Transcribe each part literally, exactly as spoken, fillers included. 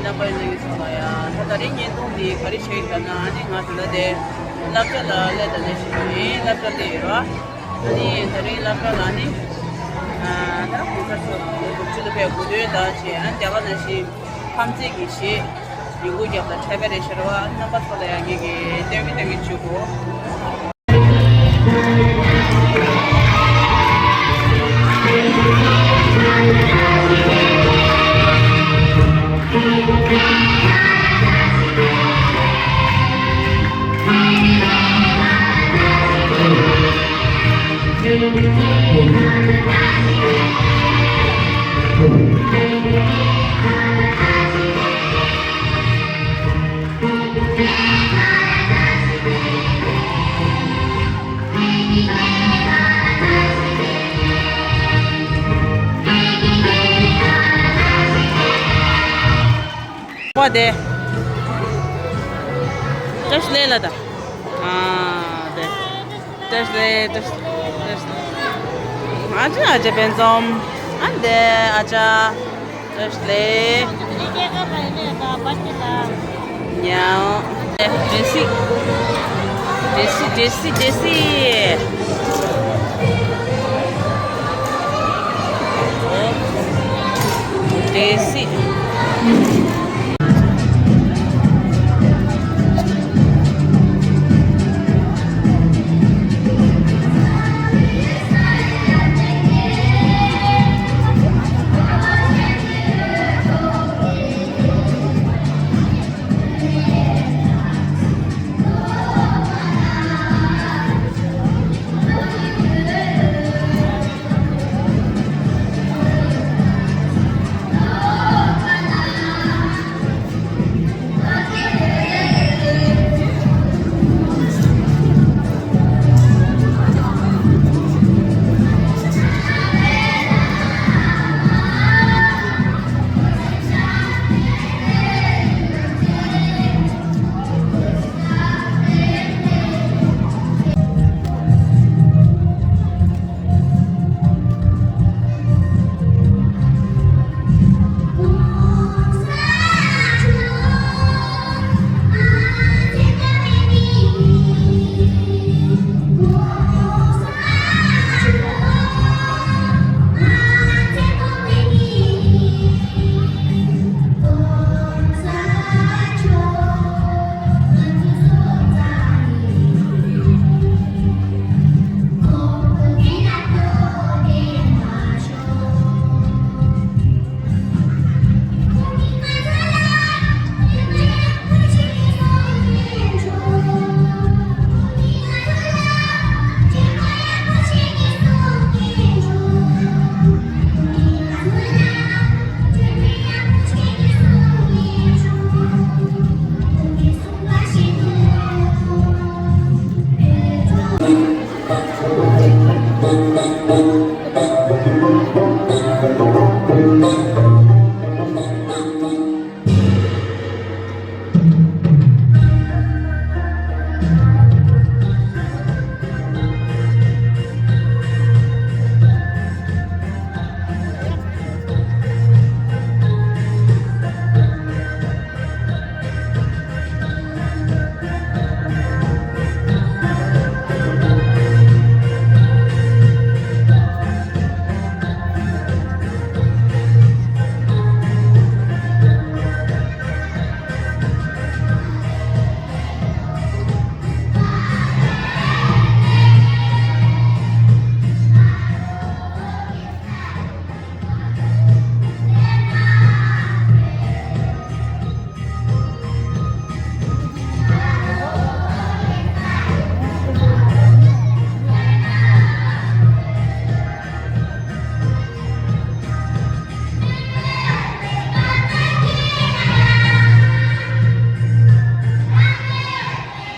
རྣམ་པ་ཡིན་ན་ཡིན་སོང་ལ་ཡ། ད་ད་རིང་བརྙན་ཐུང་འདི་ག་རེ་བྱས་ཡོད་ལབ་ན། ཨ་ནི་ང་དེ་ལ་དེ་སློབ་གྲྭ་ལ་སླེབས་དང་ལས་བྱེད་ཡིན། སློབ་གྲྭ་སླེབས་ཡོད་ར། ཨ་ནི་ད་རིང་སློབ་གྲྭ་ལ་ནི་ཨ་ད་གོང་ས་མཆོག་དགུ་བཅུ་ལ་ཕེབས་དགོས་དོན་དང་བྱས། ཨ་ནི་རྒྱ་གར་ནང་བཞིན་ཁམས་ཚན་གྱི་གཞས་ཡིག་གུ་རྒྱབ་ལ་འཁྲབ་པ་རེད་ཤག་ར་བ། རྣམ་པ་ཚོ་ལ་ཡ་ངེད་ཀྱིས་སྟོན་གི་སྟོན་གི་བྱེད་དགོས། བ་དེ། བཀྲ་ཤིས་བདེ་ལེགས་ལ་ད། ཨ་དེ། བཀྲ་ཤིས་བདེ་ལེགས། བཀྲ་ཤིས་བདེ་ལེགས། ཨ་ཅག་ཨ་ཅག་དཔལ་འཛོམས། ཨ་དེ་ཨ་ཅག་བཀྲ་ཤིས་བདེ་ལེགས། ཉའོ། ཌེ་སི། ཌེ་སི། ཌེ་སི། ཌེ་སི། ཌེ་སི།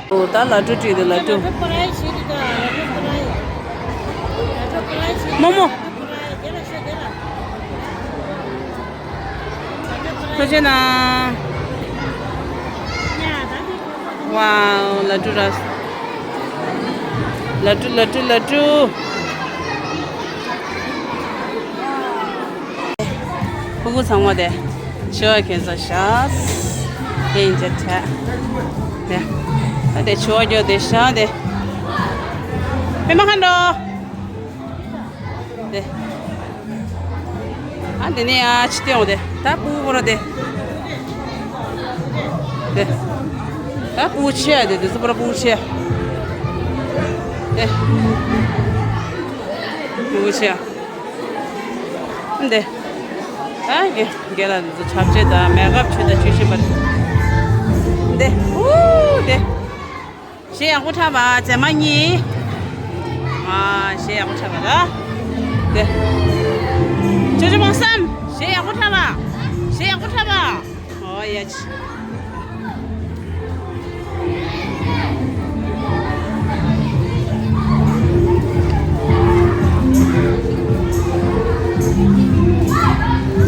ཨོ་ད་ལ་ཀྲུ་བྲིས་འདུག་ལ་ཀྲུ། མོ་མོ། ཐུགས་རྗེ་གནང་། ཝའོ་ལ་ཀྲུ་ར། ལ་ཀྲུ་ལ་ཀྲུ་ལ་ཀྲུ། ཕྲུ་གུ་ཚང་མ་དེ། ཆུ་བ་ཁྱེར་ས་ཤག་དེ་ཡིན་ཅེ་ཆ། དེ། ད་དེ་ཆུ་བ་རྒྱོ་དེ་ཤག་དེ། མི་མ་ཁ་འགྲོ། དེ། ཨ་དེ་ནས་ཨ་ཆི་སྟེང་འོ་དེ། ད་སྤུ་གུ་ར་དེ། དེ། ད་སྤུ་གུ་ཆེ་ཡ་དེ། དེ་ཚོ་པུ་ར་སྤུ་གུ་ཆེ་ཡ། དེ། སྤུ་གུ་ཆེ་ཡ། འདི། ཨ་རྒན་རྒན་ལགས་འདི་ཚོ་འཁྲབ་ཆས་དང་མེག་ཨབ་ཆུ་དང་ཆུ་ཤེས་པ་རེད། འདི། ཨུ་འདི། གཞས་ཡག་པོ་འཁྲབ་པ་རྗེས་མ་གཉིས། ཨ་གཞས་ཡག་པོ་འཁྲབ་པ་ར། འདི། ཅོ་ཅོ་མང་སམ། གཞས་ཡག་པོ་འཁྲབ་པ། གཞས་ཡག་པོ་འཁྲབ་པ། ཨོ་ཡ་ཆི།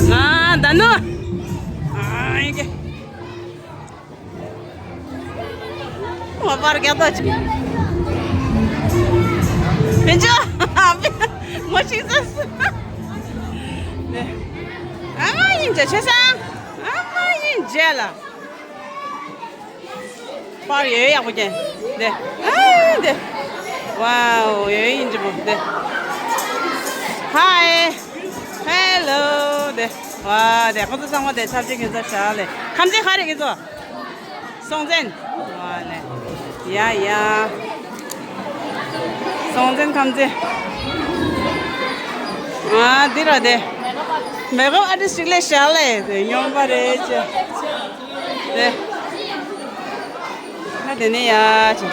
ང་ད་ནུ། ཨ་ཡི་གེ། ང་པར་རྒྱག་ཐོག་ཅིག་མི་འཇོ། ངོ་ཤིག་ཟ། ཨ་མ་ཡིན་ཇ་ཆེ་སང་། ཨ་མ་ཡིན་ཇ་ལ། པར་ཡོད་ཡག་པོ་ཀྱང་། དེ། ཨ་དེ། ཝའོ་ཡོད་ཡིན་ཇི་མོ་དེ། ཧའི། ཧེ་ལོ་དེ། ཝ་དེ་ཁོ་ཚོ་ཚང་མ་དེ་ཆབ་ཆ་གི་ཚོ་ཤ་ལེ། ཁམས་ཚན་ག་རེ་གི་ཚོ། སྲོང་བཙན། ཝ་ལེ། ཡ་ཡ། སྲོང་བཙན་ཁམས་ཚན། ཨ་འདི་ར་དེ། མེག་ཨབ་ཨ་ཏི་སི་ཅིག་ལེ་ཤ་ལེ་དེ་སྨྱོན་པ་རེད་ཅེ། དེ། ད་དེ་ནས་ཡ་ཅེ།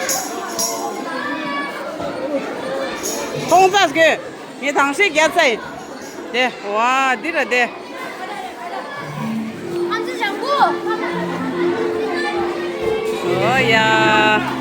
ཐོང་ཙག་གི། ངས་དང་ཤེས་རྒྱ་ཚ་ཡིན། དེ། ཝ་འདི་ར་དེ། ཨོ་ཡ།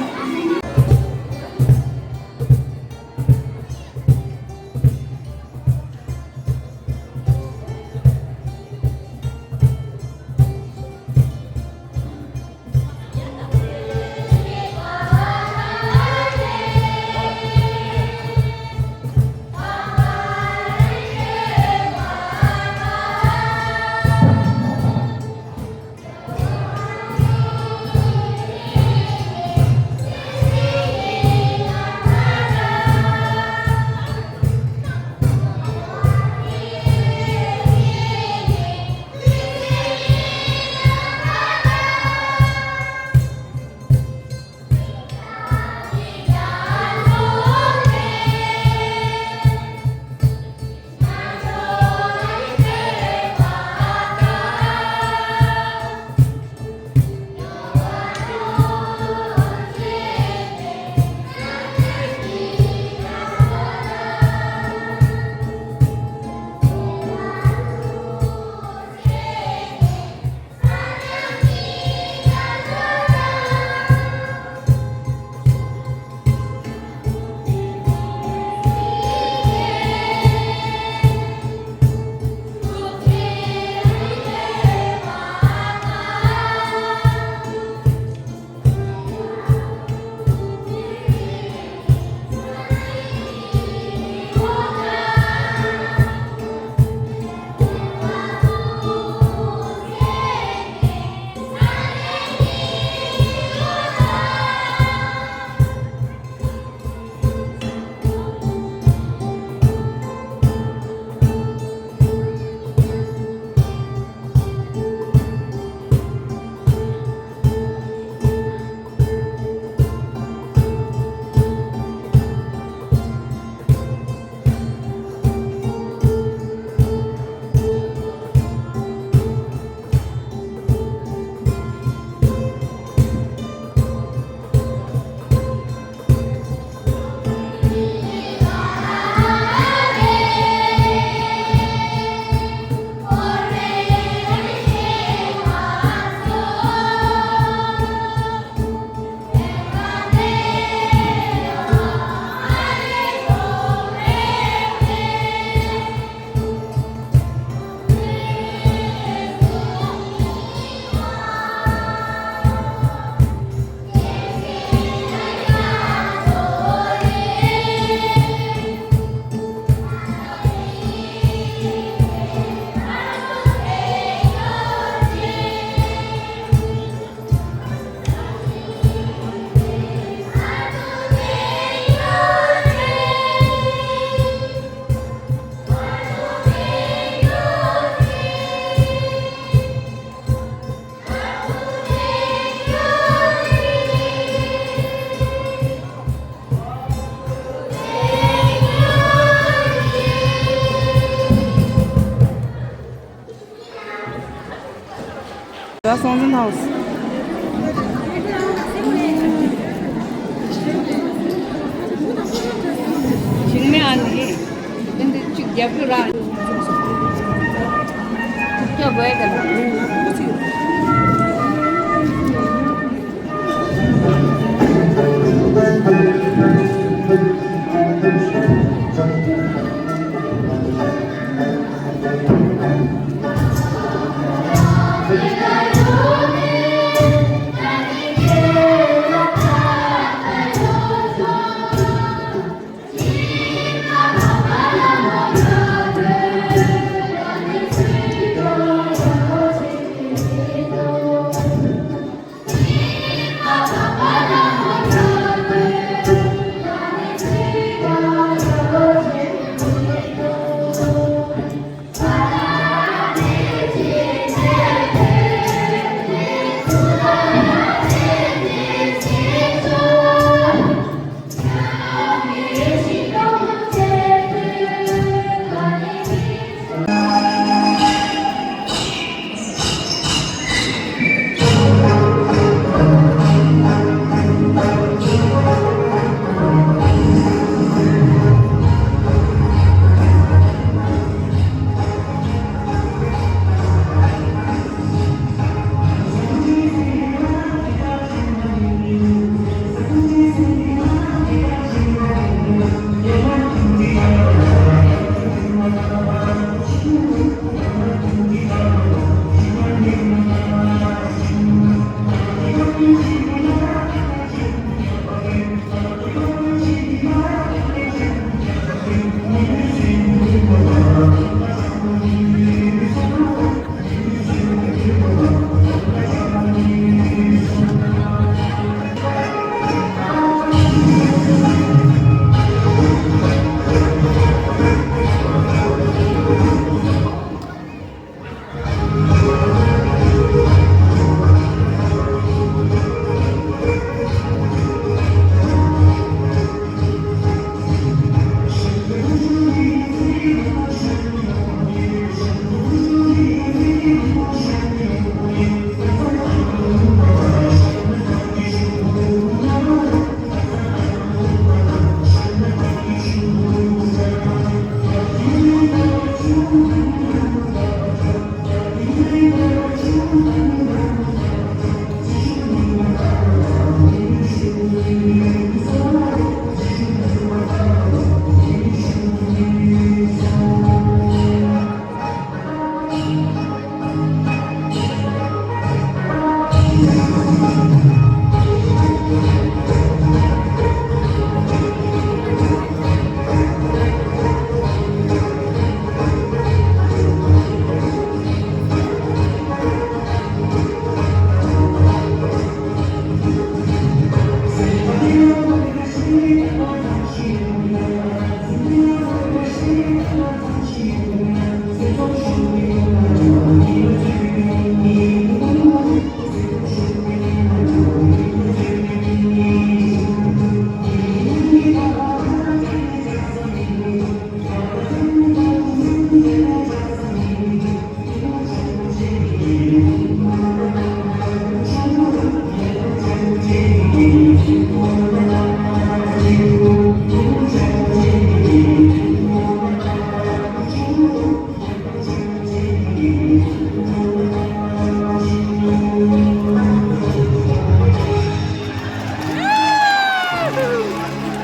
ད་སྲོང་བཙན་ཐང་། ཞིང་མེ་ཨ་ནི། འདི་འདི་གཅིག་རྒྱབ་རྒྱུ་ར། ཐུག་ཀྱ་བོའི་ག་ལ།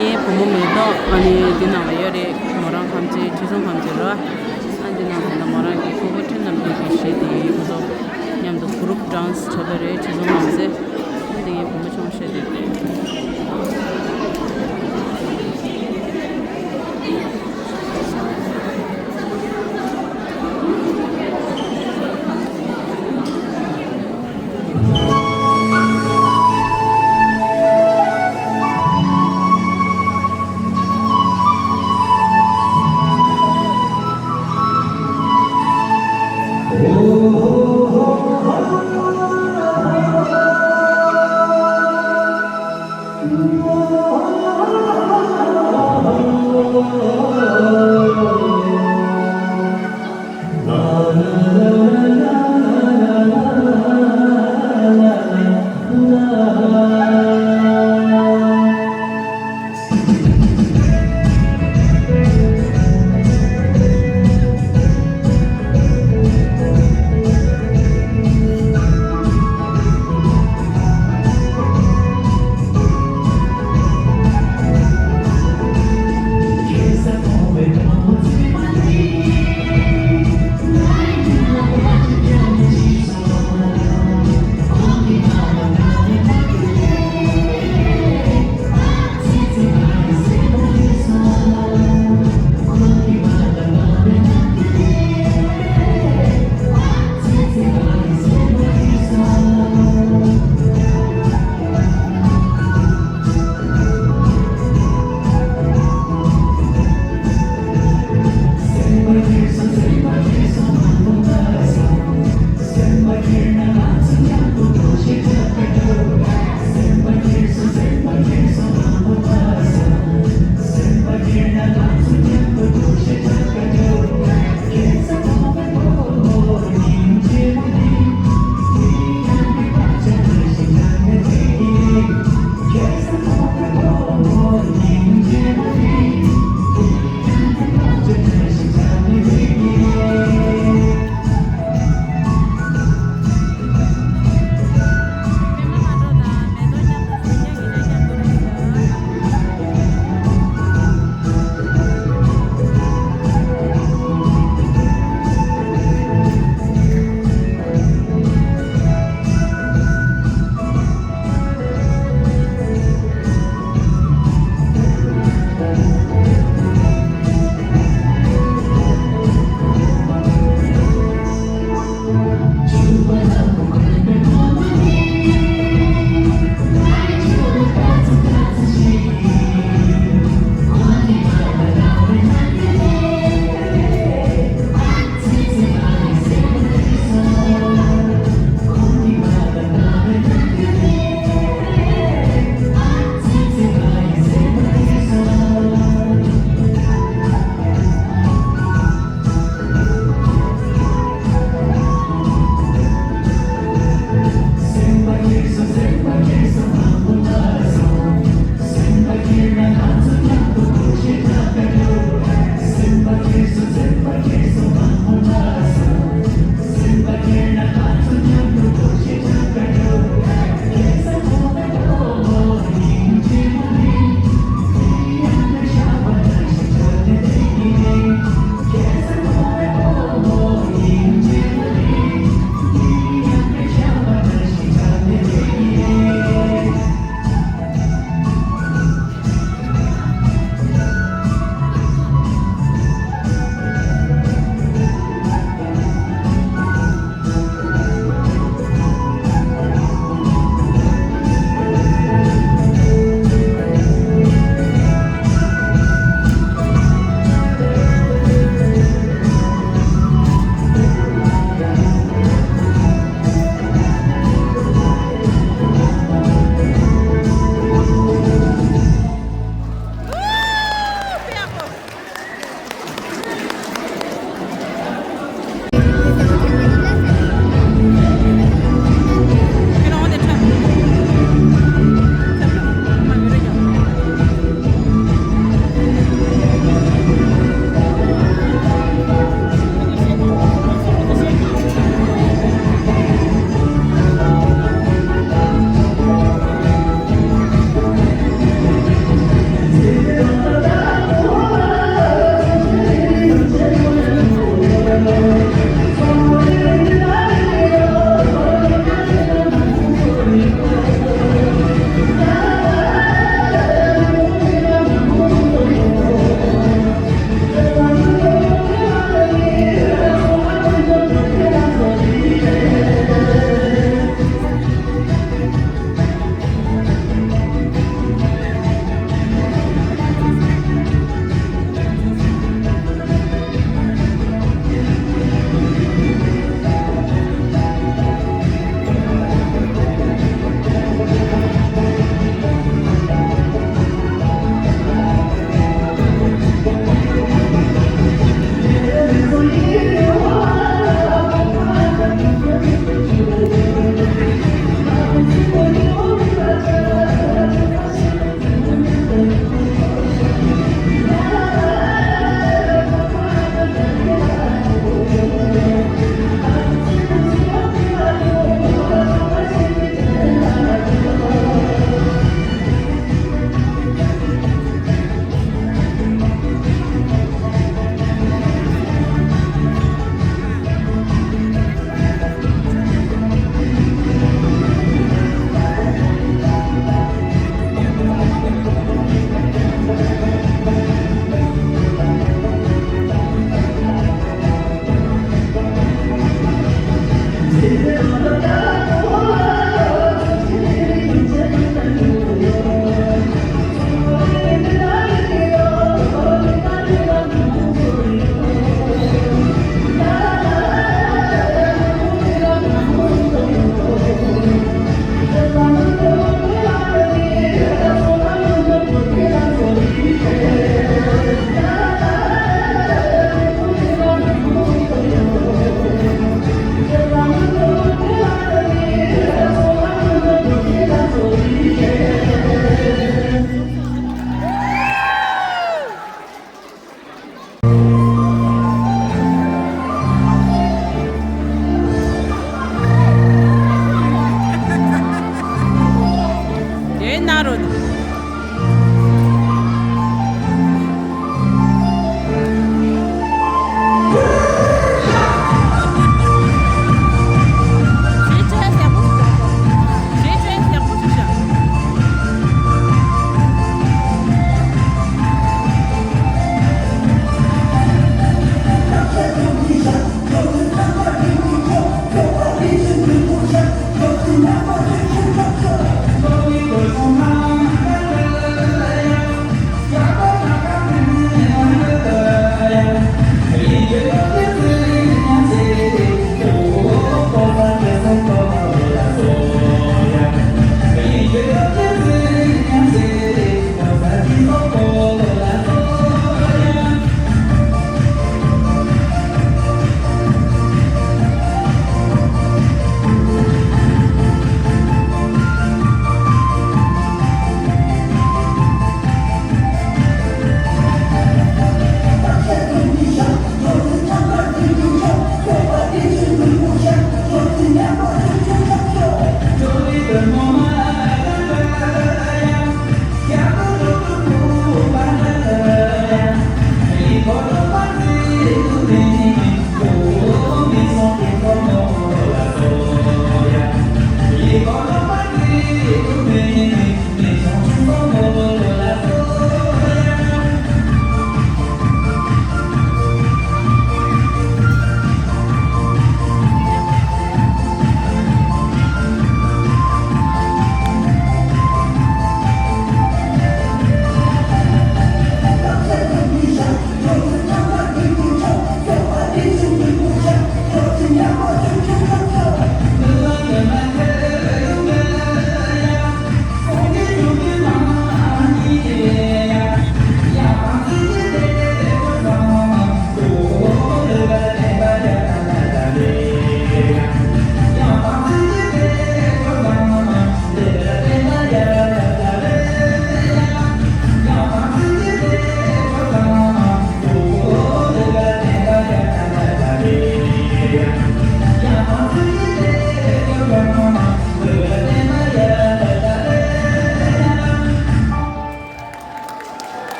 ངའི་བུ་མོ་མེ་ཏོག་ཨ་ནི་འདི་ནང་ལ་ཡོད་རེད། མོ་རང་ཁམས་ཚན་ཁྲི་སྲོང་ཁམས་ཚན་རེད་བ། ཨ་འདི་ནང་ལ་མོ་རང་གི་ཀོ་ཀོ་ཁྲིན་ནམ་རྒྱུན་གྱི་གཞས་དེ་ཡོད་པ་དང་མཉམ་དུ་གུ་རུབ་ཌན་སི་བྱས་པ་རེད། ཁྲི་སྲོང་ཁམས་ཚན། ཨ་འདི་ངའི་བུ་མོ་ཆུང་བཤད་དེ།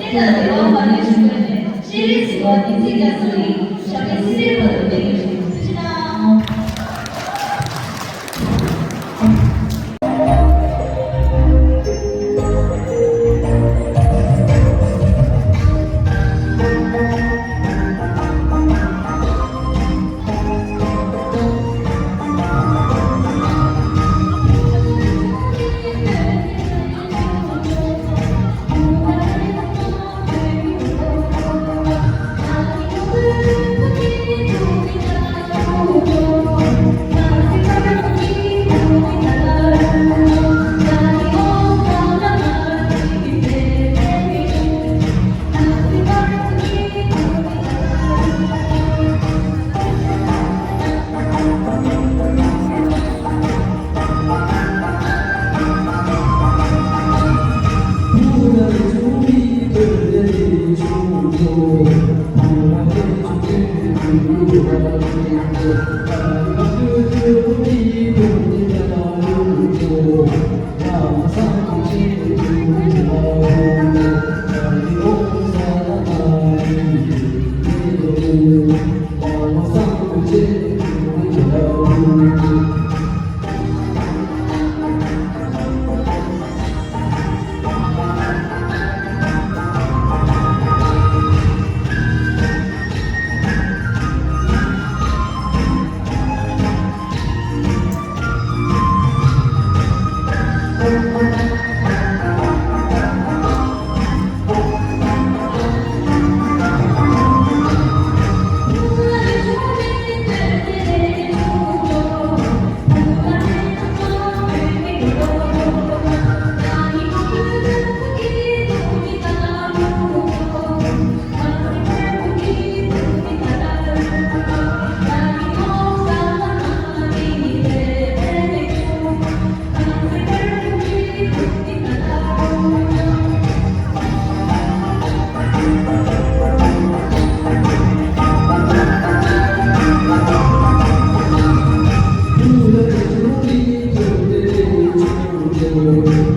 ལ་རེ་བ་མ་ལུས་བྱུང་བའི་ཤེས་རིག་ཟིན་པ་བསྟན་འཛིན་རྒྱ་མཚོ་ནི་ཞབས་པད་སྲིད་མཐའི་བར་དུ་བརྟན་གྱུར་ཅིག་ཐུགས་རྗེ་གནང་།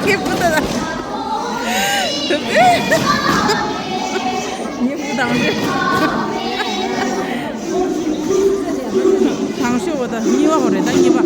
ཁྱེད་པོ་ད། ངའི་བུ་དང་འདྲ། དང་ཤོས་པོ་ད་གཉིས་པ་པོ་རེད་ད་གཉིས་པ།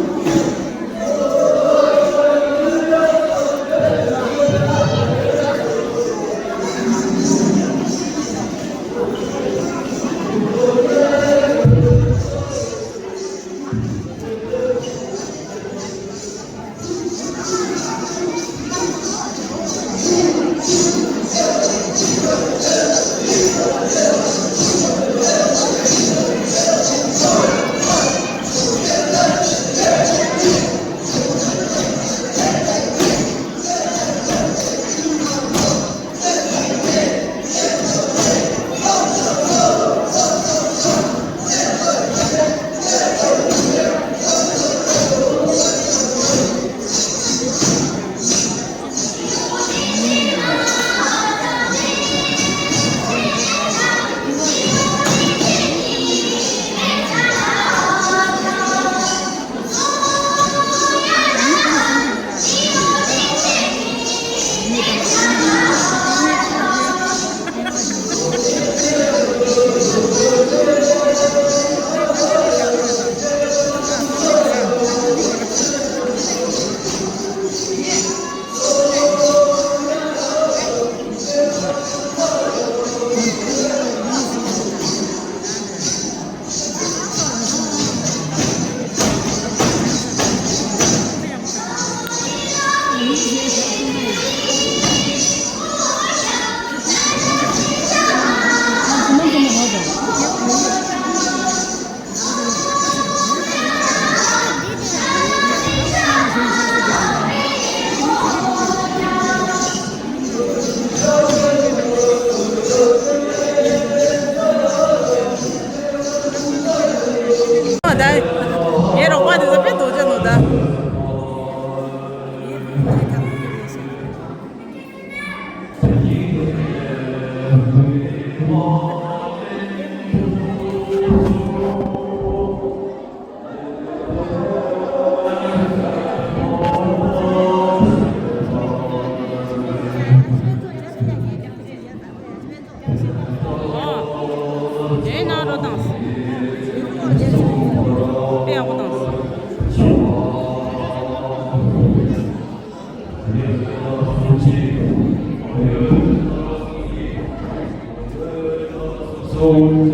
ད་ངའི་རོགས་པ་དེ་ཚོ་དཔེ་རྡོག་རྗེས་ནོ་ད། དེའི་ནང་རོ་དང་། དཔེ་ཡག་པོ་དང་། སོང་།